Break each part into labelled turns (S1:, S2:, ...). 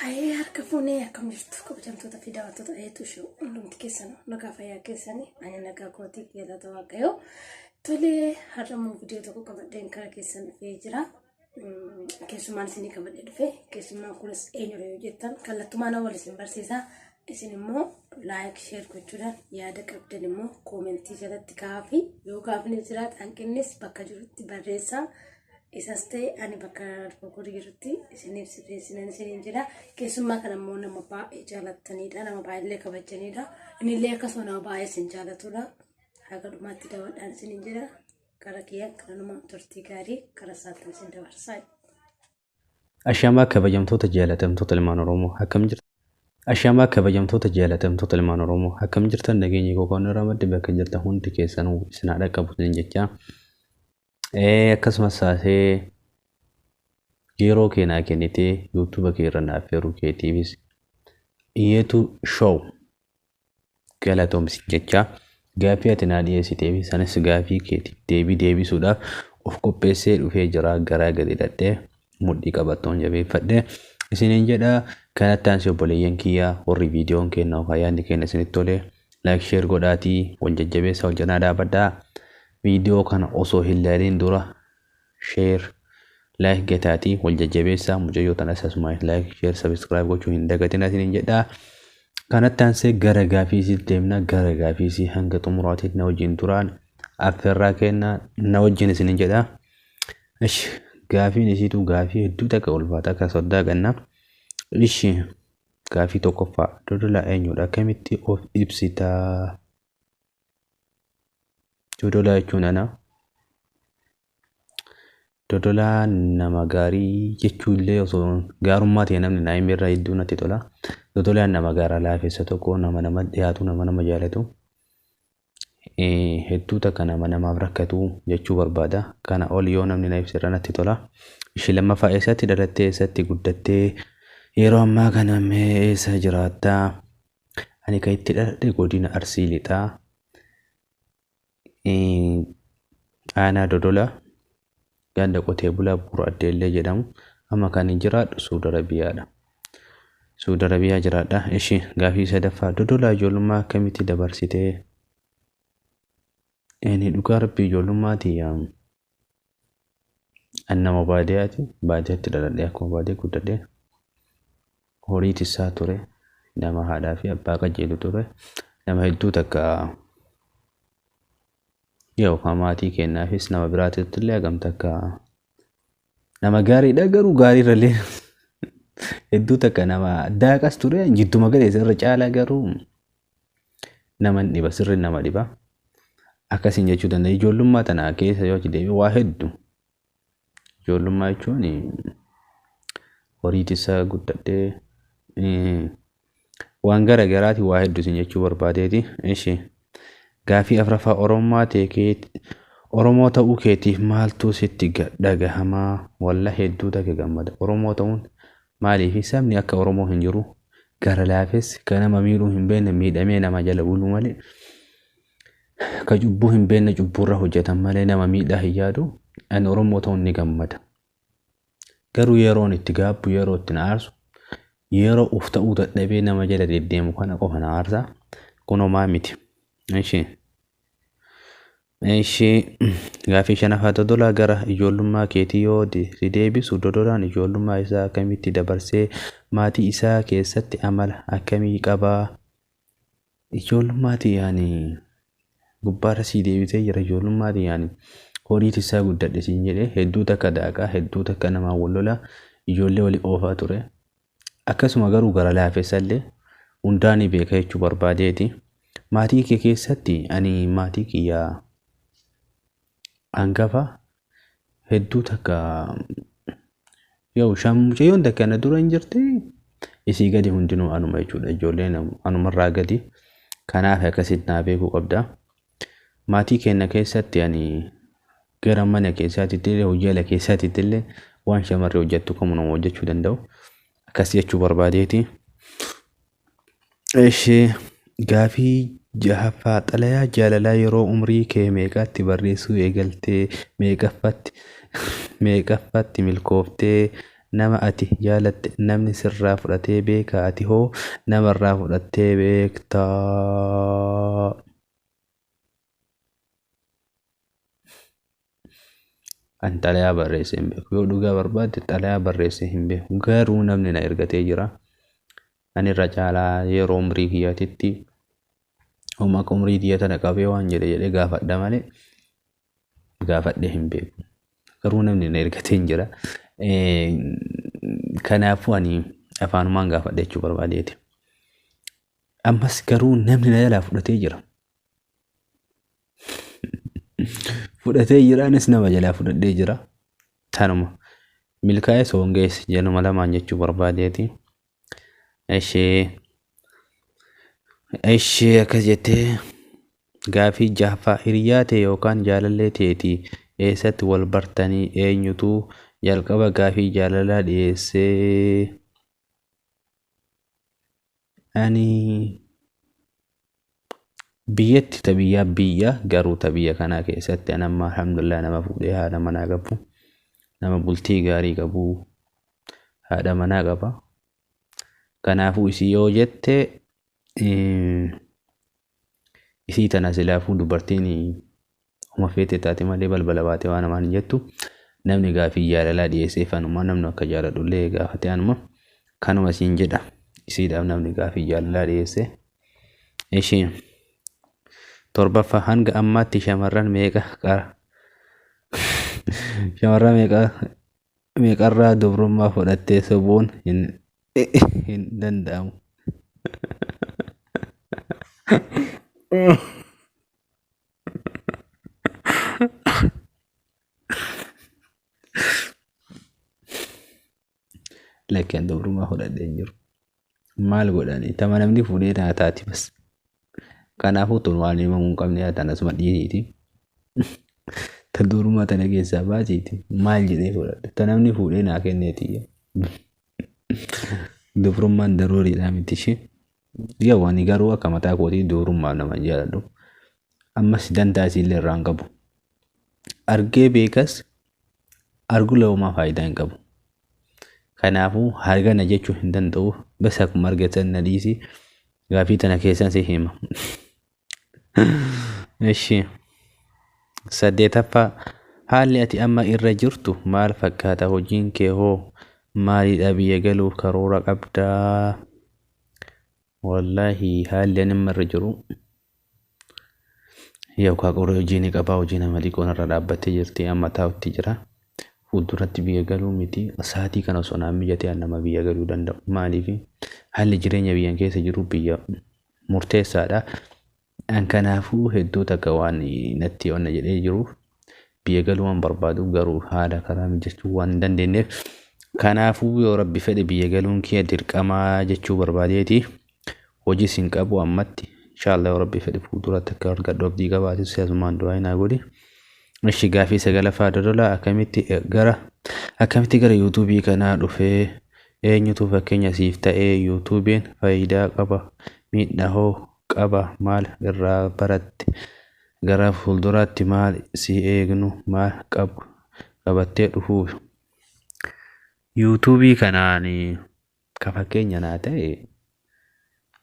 S1: Hayee harka fuunee akkam jirtu kabajamtoota fi daawwattoota eetu shuu hundumti keessan nagaa fayyaa keessanii ani nagaa kootii galata waaqayyoo. Tolee har'a immoo viidiyoo tokko qabadheen kara keessan dhufee jira. Keessummaan isinii qabadhee dhufe keessummaan kunis eenyudha yoo jettan kallattumaan wal isin barsiisa. Isin immoo laayik sheer gochuudhaan yaada qabdan immoo koomentii jalatti kaa'aa yoo gaafni jiraate hanqinnis bakka jirutti barreessaa. Isas ta'e ani bakka dogoggorri jirutti isiniif sirreessinan isiniin jedha. Keessummaa kana immoo nama baay'ee jaalattanidha. Nama baay'ee kabajanidha. Innillee akkasuma nama baay'ee isin jaalatudha. Haga dhumaatti daawwadhaan isiniin jedha. Gara kiyya kanuma turtii gaarii gara isaatti isin dabarsaa.
S2: Ashamaa kabajamtoota jaalatamtoota ilmaan Oromoo akkam jirtu? Ashamaa kabajamtoota jaalatamtoota ilmaan Oromoo akkam jirtan nageenyi koo kan irraa madde bakka jirtan hundi keessanuu isin haa dhaqqabu isiniin jechaa. Akkasumas saasee yeroo kee naa kennitee yuutuuba kee irra naa affeeruu keetiifis Iyeetu show galatoomi jechaa gaaffii ati naa dhiyeessitee fi sanis gaaffii keetiif deebii deebisuudhaaf of qopheessee dhufee jira garaa gadi hidhadhee mudhii qabattoon jabeeffadhee isiniin jedha kanatti aansee obboleeyyan kiyyaa warri viidiyoon keenya yookaan yaadni keenya isinitti tole laayik sheer godhaatii wal jajjabeessa wal cinaa dhaabadhaa viidiyoo kana osoo hin laaliin dura sheer laayik gataatii wal jajjabeessaa mucayyoo tanas asuma laayik sheer sabiskiraayib gochuu hin dagatinaa isiniin jedhaa. Kanatti aansee gara gaafiisii deemna gara gaafiisii hanga xumuraatiif na wajjin turaan affeerraa kennaa na wajjin isiniin jedhaa. Ishi gaafiin isiitu gaafii hedduu takka ulfaata akka soddaa ganna. Ishi gaafii tokkoffaa Dodolaa eenyudha akkamitti of ibsitaa? Dodolaa jechuun ana. Dodolaa nama gaarii jechuu illee osoo gaarummaa ta'e namni naa hime irraa hedduu natti tola. Dodolaan nama gaara laafessa tokko nama nama dhiyaatu nama nama jaalatu hedduu takka nama namaaf rakkatu jechuu barbaada. Kana ol yoo namni na ibse irra natti tola. Ishii lammaffaa eessatti dhalattee eessatti guddattee yeroo ammaa kana mee eessa jiraattaa? Ani kan itti dhaladhe godina Arsii Lixaa aanaa Dodolaa ganda qotee bulaa Buur Addeellee jedhamu amma kan jiraadhu Suudi Arabiyaadha. Suudi Arabiyaa jiraadha. Ishi gaafii sadaffaa Dodolaa ijoollummaa akkamitti dabarsitee? Ani dhugaa rabbii ijoollummaa tiyya an nama baadiyaati. Baadiyaatti dhaladhee akkuma baadiyaa guddadhee horii tissaa ture. Nama haadhaa fi abbaa qajeelu ture. Nama hedduu takka yookaan maatii kennaafis nama biraatitti illee hagam takka nama gaariidha garuu gaariirrallee hedduu takka nama daaqas ture jidduma galeessa irra caalaa garuu nama hin dhiba sirri nama dhiba akkasiin jechuu danda'a ijoollummaa tana keessa yoo achi deebi'e waa hedduu ijoollummaa jechuun horii tissaa guddadhee waan gara garaati waa hedduu isin jechuu barbaadeeti. Ishi gaafii afraffaa Oromummaa ta'e Oromoo ta'uu keetiif maaltu sitti dhagahamaa? Walla hedduu takka gammada. Oromoo ta'uun maaliif sabni akka Oromoo hin jiru gara laafessi kan nama miidhuu hin beekne miidhamee nama jala buluu malee ka cubbuu hin beekne cubbuurra hojjetan malee nama miidhaa hin yaadu. Ani Oromoo ta'uun ni gammada. Garuu yeroon itti gaabbu yeroo itti na aarsu yeroo uf ta'uu dadhabee nama jala deddeemu kana qofa na aarsa. Kun homaa miti. Ishi. Ishi gaafii shanaffaa Dodolaa gara ijoollummaa keetii yoo si deebisu Dodolaan ijoollummaa isaa akkamitti dabarsee maatii isaa keessatti amala akkamii qabaa? Ijoollummaa tiyyaan gubbaarra sii deebisee jira ijoollummaa tiyyaan horii tissaa guddadhe siin jedhe hedduu takka daaqaa hedduu takka namaan wal lola ijoollee wali oofaa ture. Akkasuma garuu gara laafessallee hundaa ni beeka jechuu barbaadeeti. Maatii kee keessatti ani maatii kiyya hangafa hedduu takka yoo shan mucayyoon takka na dura hin jirti isii gadi hundinuu anuma jechuudha ijoolleen anumarraa gadi kanaaf akkasitti naa beekuu qabda. Maatii keenya keessatti ani gara mana keessaatitti illee hojii ala keessaatitti illee waan shamarri hojjettu kamuu nama hojjechuu danda'u akkas jechuu barbaadeeti. Eshi gaafii jahaffaa xalayaa jaalalaa yeroo umrii kee meeqaatti barreessuu eegaltee meeqaffatti meeqaffatti milkooftee Nama ati jaalatte namni sirraa fudhatee beekaa? Ati hoo namarraa fudhattee beektaa? An xalayaa barreessee hin beeku. Yoo dhugaa barbaadde xalayaa barreessee hin beeku. Garuu namni na ergatee jira. Ani irra caalaa yeroo umrii kiyyaatitti homaa akka umrii tiyya tana qabee waan jedhe jedhee gaafadha malee gaafadhee hin beeku. Garuu namni na ergatee hin jira. Kanaafuu ani afaanumaan gaafadha jechuu barbaadeeti. Ammas garuu namni na jalaa fudhatee jira. Fudhatee jira, anis nama jalaa fudhadhee jira. Tanuma. Milkaa'es hongees jenuma lamaan jechuu barbaadeeti. Ishee ishee akkas jettee gaafii jahaffaa, hiriyaa tee yookaan jaalallee teetii eessatti wal bartanii? Eenyutu jalqaba gaafii jaalalaa dhiyeessee? Ani biyyatti ta biyyaa biyya, garuu ta biyya kanaa keessatti an amma alhamdulillah nama fuudhee haadha manaa qabu, nama bultii gaarii qabu, haadha manaa qaba. Kanaafuu isii yoo jette, isii tana silaafuu dubartiin uma feete taate malee balbala baate waan namaan hin jettu. Namni gaafii jaalalaa dhiyeesseef anuma, namni akka jaaladhullee gaafate anuma. Kanuma siin jedha, isiidhaaf namni gaafii jaalalaa dhiyeesse. Ishii torbaffaa, hanga ammaatti shamarran meeqa qara shamarran meeqa meeqarraa dubrummaa fudhattee? Sobuun hin danda'amu. Lakki, an dubrummaa fudhadhee hin jiru. Maal godhani? Tama namni fuudhee naa taati bas. Kanaafuu tun waan himamuu hin qabne haa ta'an, asuma dhiisiiti. Ta dubrummaa tana keessaa baasiiti. Maal jedhee fudhadha? Ta namni fuudhee naa kenneeti. Dubrummaan daruuriidhaa miti ishee. Yoo ani garuu akka mataa kootii dubrummaaf nama hin jaaladhu. Ammas dantaa isiillee irraa hin qabu. Argee beekas argulee homaa faayidaa hin qabu. Kanaafuu hargana jechuu hin danda'u. Bas akkuma argatan na dhiisi. Gaafii tana keessan si hima. Ishi. Saddeetaffaa, haalli ati amma irra jirtu maal fakkaata? Hojiin kee hoo maalidha? Biyya galuuf karoora qabdaa? Wallaahi haalli ani amma irra jiru yookaan qoree hojii ni qabaa, hojii nama xiqqoon irra dhaabbattee jirti, amma taa'utti jira. Fuulduratti biyya galuu miti, sa'aatii kana osoo naan mijatee an nama biyya galuu danda'u. Maaliif? Haalli jireenya biyyan keessa jiru biyya murteessaadha. An kanaafuu hedduu takka waan natti onna jedhee jiruuf biyya galuu waan barbaadu, garuu haala karaa mijachuu waan hin dandeenyeef, kanaafuu yoo rabbi fedhe biyya galuun kiyya dirqamaa jechuu barbaadeeti. Hojiis hin qabu ammatti. Inshallah yoo rabbi fedhe fuulduratti akka argadhu abdii qabaatis asumaan du'aa naa godhi. Ishi gaafii sagalaffaa, Dodolaa akkamitti gara yuutuubii kanaa dhufee? Eenyutu fakkeenya siif ta'ee? Yuutuubiin faayidaa qaba, miidhaa hoo qaba? Maal irraa baratte? Gara fuulduraatti maal si eegnu? Maal qabu qabattee dhufuuf? Yuutuubii kanaan ka fakkeenya naa ta'e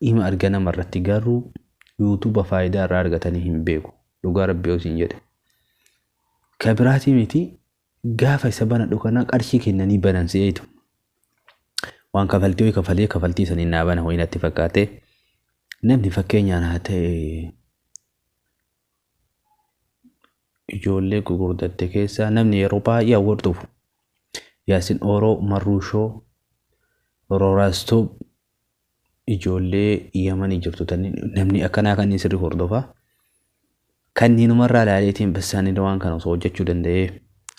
S2: hima arga nama irratti, garuu yuutuuba faayidaa irraa argatanii hin beeku. Dhugaa rabbi yoo siin jedhe. Ka biraatii miti, gaafa isa banadhu kana qarshii kennanii banan si'eetu. Waan kafaltii wayii kafalee kafaltii saniin naa bana wayii natti fakkaate. Namni fakkeenyaan haa ta'e ijoollee gugurdatte keessaa namni yeroo baay'ee hordofuu Yaasin Ooroo, Marruushoo, Rooraastuu, ijoollee Yamanii jirtu tanni namni akkanaa kanneen sirrii hordofaa. Kanniinumarraa ilaaleetiin bassaanii waan kana osoo hojjechuu danda'ee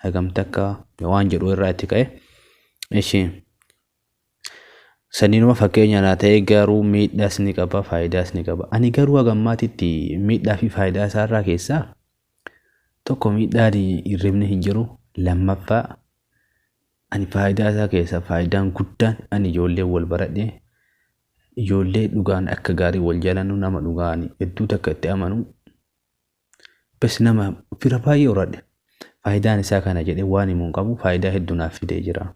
S2: hagam takka waan jedhu irraa itti ka'e. Ishee saniinuma fakkeenya naa ta'e, garuu miidhaas ni qaba, faayidaas ni qaba. Ani garuu haga ammaatitti miidhaa fi faayidaa isaarraa keessaa tokko miidhaan hirribni hin jiru. Lammaffaa ani faayidaa isaa keessaa faayidaan guddaan ani ijoollee wal baradhee, ijoollee dhugaan akka gaarii wal jaalannu, nama dhugaan hedduu takka itti amanu, bas nama fira baay'ee horadhe. Faayidaan isaa kana jedhee waan himuu hin qabu, faayidaa hedduu naaf fidee jira.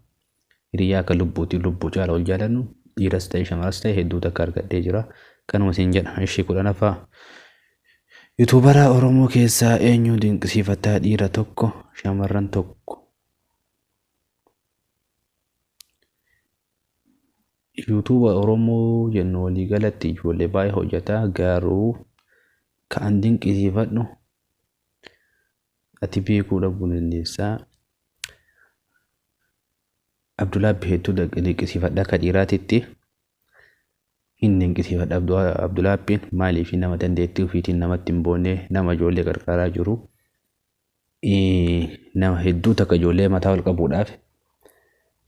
S2: Hiriyaa akka lubbuuti lubbuu caala wal jaalannu dhiiras ta'e shamaras ta'e hedduu takka argadhee jira. Kanuma siin jedha. Ishii 10ffaa. Yuutuubara Oromoo keessaa eenyu dinqisiifataa? Dhiira tokko, shamarran tokko. Yuutuuba Oromoo jennu waliigalatti ijoollee baay'ee hojjeta, garuu kan dinqisiifadhu ati beekuu dhabuu dandeessaa. Abdulaabbi hedduu dinqisiifadha akka dhiiraatitti. Hin dinqisiifadha Abdulaabbiin, maaliif nama dandeettii ofiitiin namatti hin boonne, nama ijoollee qarqaaraa jiru, nama hedduu takka ijoollee mataa ol qabuudhaaf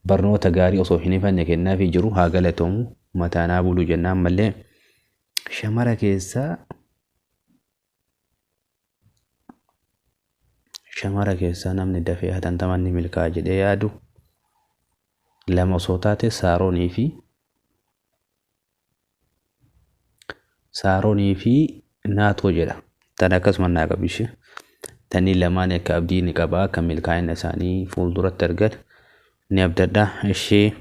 S2: barnoota gaarii osoo hin ifanne kennaafii jiru, haa galatoomu, mataa naa bulu jennaan mallee. Shamara keessaa namni dafee hatantaman ni milkaa'a jedhee yaadu lama osoo taate, Saaronii fi Naatoo jedha. Tan akkasuma naa qabishe. Tanii lamaan akka abdii ni qaba, akka milkaa'ina isaanii fuulduratti argan ni abdadha. Ishee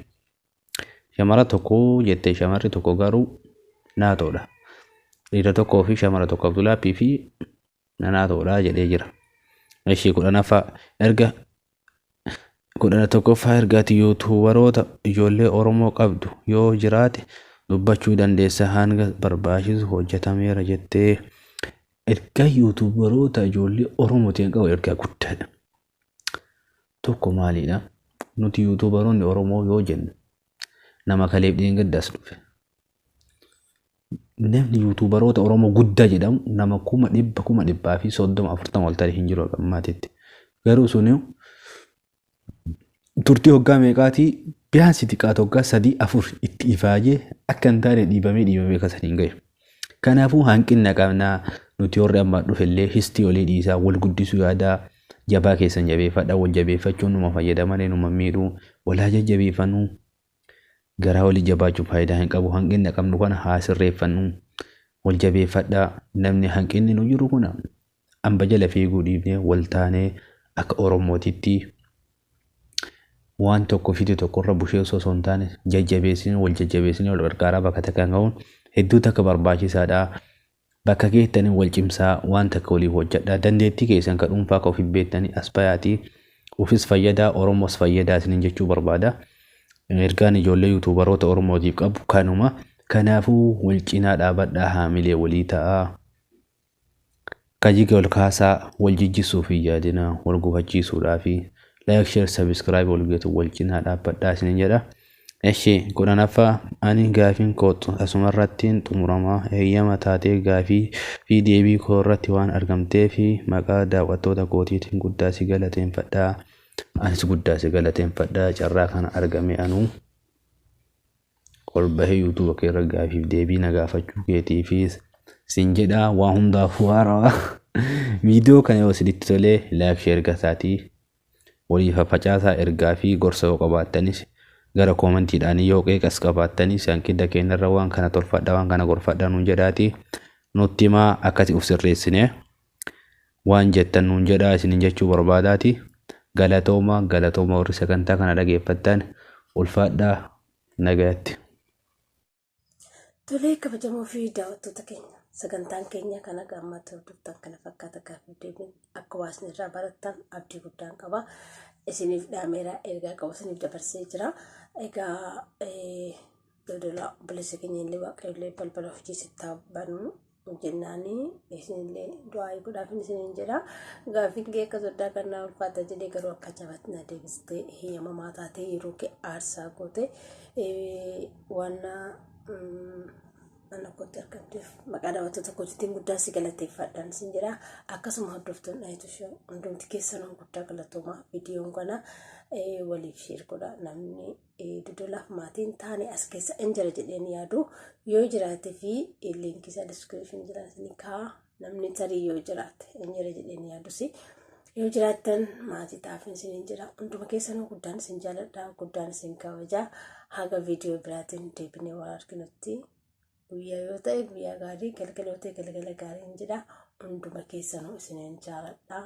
S2: shamara tokko jette, shamarri tokko garuu Naatoodha. Dhiira tokkoo fi shamara tokko, Abdulaappii fi Naatoodha jedhee jira. Ishee 10ffaa, erga 11ffaa, ergaati yuutuubaroota ijoollee Oromoo qabdu yoo jiraate dubbachuu dandeessa, hanga barbaachisu hojjetameera jettee. Ergaa yuutuubaroota ijoollee Oromootiin qabu ergaa guddaadha. Tokko maalidha? Nuti yuutuubaroonni Oromoo yoo jennu nama kaleef dheengaddaas dhufe. Namni yuutuubaroota Oromoo guddaa jedhamu nama 100,000, 130,000, 40 ol ta'e hin jiru ammaatitti. Garuu suni turtii hoggaa meeqaatii, biyaansi xiqqaatu hoggaa sadii afur itti ifaajee akka hin taane dhiibamee dhiibamee akka saniin gahe. Kanaafuu hanqina qabnaa nuti warri amma dhufellee, histii olii dhiisaa wal guddisuu yaadaa, jabaa keessan jabeeffadha. Wal jabeeffachuun numa fayyada malee numa miidhuu. Walaa jajjabeeffannuu, garaa walii jabaachuun faayidaa hin qabu. Hanqina qabnu kana haa sirreeffannu, wal jabeeffadhaa. Namni hanqinni nu jiru kuna amba jala fiiguu dhiifnee wal taanee akka Oromootitti waan tokko fide tokkorra bushee osoo hin taane jajjabeessinee, wal jajjabeessinee, wal gargaaraa bakka takka ga'uun hedduu takka barbaachisaadha. Bakka geettanii wal cimsaa, waan takka waliif hojjedhaa. Dandeettii keessan ka dhuunfaa ka ofiif beektanii as bayaatii ofis fayyadaa, Oromoos fayyadaa isiniin jechuu barbaada. Ergaan ijoollee yuutuubaroota Oromootiif qabu kanuma. Kanaafuu wal cinaa dhaabadhaa, haamilee walii ta'aa. Kajiga ol kaasaa, wal jijjisuuf hin yaadinaa, wal gufachiisuudhaa fi like, share, subscribe wal geetu, wal cinaa dhaabbadhaa isiniin jedha. Eshi 10ffaa, ani gaafiin koo asumarrattiin xumuramaa, eeyyama taatee gaafii fi deebii koo irratti waan argamtee fi maqaa daawwattoota kootiitiin guddaa si galateeffadha. Anis guddaa si galateeffadha, carraa kana argame anuu ol bahee yuutuuba kee irra gaafiif deebii na gaafachuu keetiifis sin jedha. Waa hundaafuu haarawaa. Viidiyoo kana yoo isinitti tolee like, share gasaatii walii faffacaasaa. Ergaa fi gorsa yoo qabaattanis gara koomentiidhaan, yoo qeeqas qabaattanis, hanqina keenyarra waan kana tolfadha, waan kana gorfadha nuun jedhaati nutti himaa, akkasi uf sirreessine waan jettan nuun jedhaa isinin jechuu barbaadaati. Galatooma, galatooma, warri sagantaa kana dhageeffattan ulfaadhaa, nagaatti.
S1: Tolee, kabajamoo fi daawwattoota keenya, sagantaan keenya kana gammatti hordoftan kana fakkaata. Gaaffii deebiin akka hawaasni irraa barattan abdii guddaan qaba. Isiniif dhaameera, ergaa qabu isiniif dabarsee jira. Egaa dodolaa obboleessa keenya illee Waaqayyo illee balbala hojii sitti haa banu jennaanii isinillee du'aa godhaaf isiniin jedha. Gaaffiin kee akka soddaa kan naa ulfaata jedhee, garuu akka jabaatti na deebistee, heeyyamamaa taatee, yeroo kee aarsaa goote waan mana kootti argamteef maqaa daawwattoota kootiitiin guddaa si galateeffadhaan sin jedha. Akkasuma hordoftoonni Ayitu Show hundumti keessanuu guddaa galatoomaa. Viidiyoon kana waliif share godha. Namni dodolaaf maatiin taane as keessa hin jira jedheen yaadu yoo jiraate fi liinkii isaa description jira isin kaa, namni tarii yoo jiraate hin jira jedheen yaadus, yoo jiraattan maatii taafin isin jira. Hunduma keessanuu guddaan isin jaaladha, guddaan isin kabajaa. Haga viidiyoo biraatiin deebinee wal arginutti, guyyaa yoo ta'e guyyaa gaarii, galgala yoo ta'e galgala gaarii hin jedha. Hunduma keessanuu isinin jaaladha.